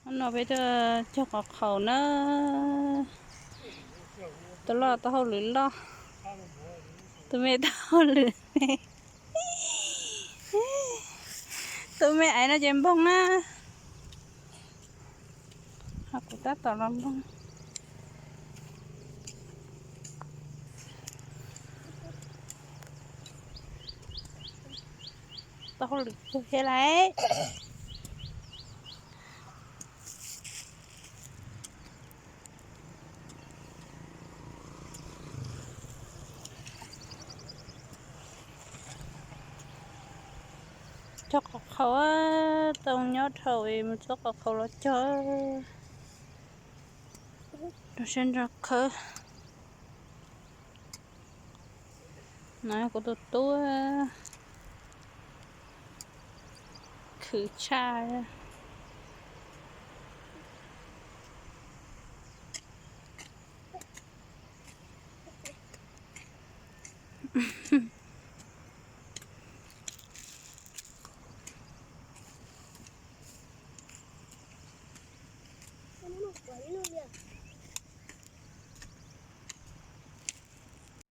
No peb tuaj cog qhov qhaum na. Tus loj tau hauj lwm loj, tus me tau hauj lwm me. Tus me aiv no ces npoog na, ho kuv tab tom los npoog. Tau hauj lwm kawg thiab lauj. Cog qhov qhaum, tau nyob dhau es mus txog qhov qhaum los cog. Rau siab ntso khawb. No kuv tus tub khwv tshaj.